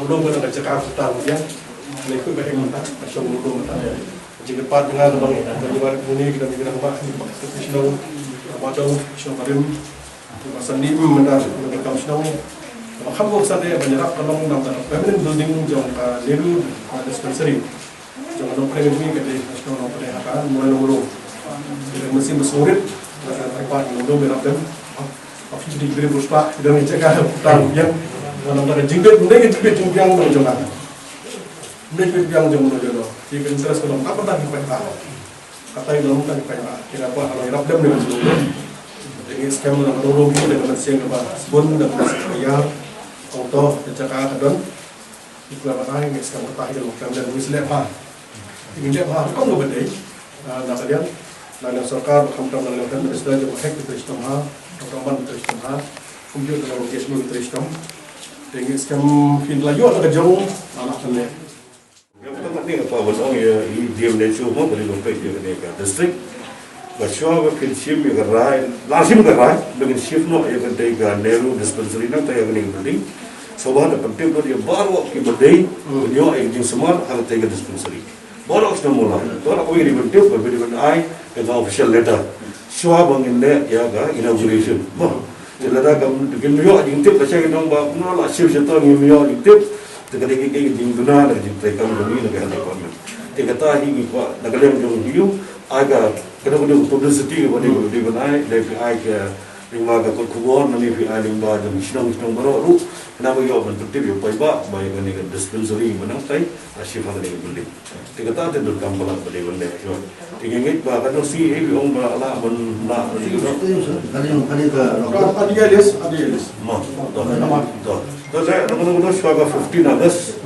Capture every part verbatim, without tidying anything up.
Nongdom ka dei ka jaka kata, ïa. Lei khuid ba heh mynta, ka shong nongdom mynta. Jingkyrpad jong nga ka long, ka jingkyrpad jong nga ka long, ka long, ka long, ka long, ka long, ka long, Ba san ni mynta mynta kam shnong. Ba kham bok sa de ban ïarap ka long na ka permanent building jong ka Nehru, ah, dispensary. Jong ka nongpdeng jong ngi ka dei ka shnong nongpdeng ha ka Mawlai Nongrum. Ka mynsiem ba sngewrit na ka Trai Pah Nongrum ïarap dem. Ba phi dei ki briew ba spah, ki don ki jaka tang ïa. Ba nang ka jingbit, mynta ka jingbit jingbiang jong ka. Mynta ka jingbit jingbiang jong ka. Ki ka interest ka long ka pynban ki pynban. Katai long tang pynban. Kira ba halor ïarap dem ne. Dei ngi skhem long dong dong dei ka mynsiem kaba sbun, dei ka mynsiem kaba ïar. Ong to, ka jaka ka don. Kira ba ngi skhem kata hi long skhem dem ngi sleh bha. Ngi sleh bha, kong kaba dei. Ah, na ka liang, na liang sorkar, ba khamtam na liang Prime Minister, jong hek kita shitom ha, jong man kita shitom ha. Kumjuh na liang K S M kita shitom. Dei ngi skhem phin la ïoh na ka jong, na la kan leh. Nga kata ngat ni nga pa ban ong ïa i D M N H O mo, ba dei ban peit ïa kane ka district. Ba shuwa ba phin shim ïa ka rai, la shim ka rai, ba ngin shift noh ïa kata ka Nehru dispensary nangta ïa kane ka building. Shuwa ba da pyntip lut ïa baroh kiba dei, ban ïoh ïa ka jingsumar ha kata ka dispensary. Baroh shnong Mawlai, baroh kawei dei ban tip, ba dei ban ai ïa ka official letter. Shuwa ba ngin leh ïa ka inauguration. Mo. Te lada kam, kim ïoh jingtip, lashai ki ong ba kumno la shift shato ngim ïoh jingtip. Te ka dei ka jingduna na ka jingtrei kam jong ngi na ka health department. Te kata hi ngi kwah na ka liang jong ngi, ai ka, ka dei ka publicity kaba dei, dei ban ai, dei ban ai ka lyngba ka kot khubor, nangne phi ai lyngba jong shnong shnong baroh ruh. Khnang ba ïoh ban pyntip ïa u paidbah ba ïa kane ka dispensary ba nang tai, ah, shift ha kane ka building. Te kata te donkam palat ba dei ban leh shuwa. Te ngi ngeit ba ka dang C A B ong ba la ban la. Ka dei ka list, ka dei list. Ma, to, to. To, to, to, shuwa ka fifteen August.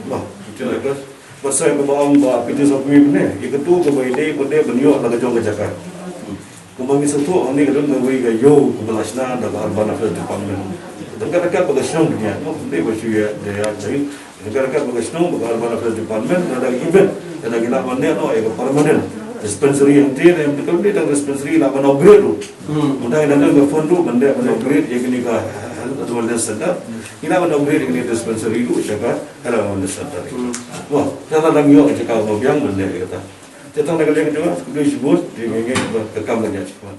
Ma, fifteen August. Ba sa ka ba ong ba P T S of me ne. Ïa ka tu ka ba ïa dei ba dei ban ïoh na ka jong ka jaka. Kumba ngi sngewthuh hangne ka don kawei ka ïew kaba la shna da ka Urban Affairs Department. Dang ka dang ka ba ka shnong dang ïa, no, dei ba shu ïa, dei ïa, dei. Dang ka dang ka ba ka shnong ba ka Urban Affairs Department, da ka event, da ngi lah ban leh noh ïa ka permanent dispensary hangtei, da ka dei tang dispensary lah ban upgrade ruh. Mynta ngi dang don ka fund ruh ban leh ban upgrade ïa kane ka health and wellness center. Ngi lah ban upgrade ïa kane dispensary ruh sha ka health and wellness center. Wah, da la dang ïoh ka jaka ba biang ban leh ïa kata. Te tang da ka liang jong nga, khublei shibun, te ngi ngeit ba ka kam kan ïa shipang.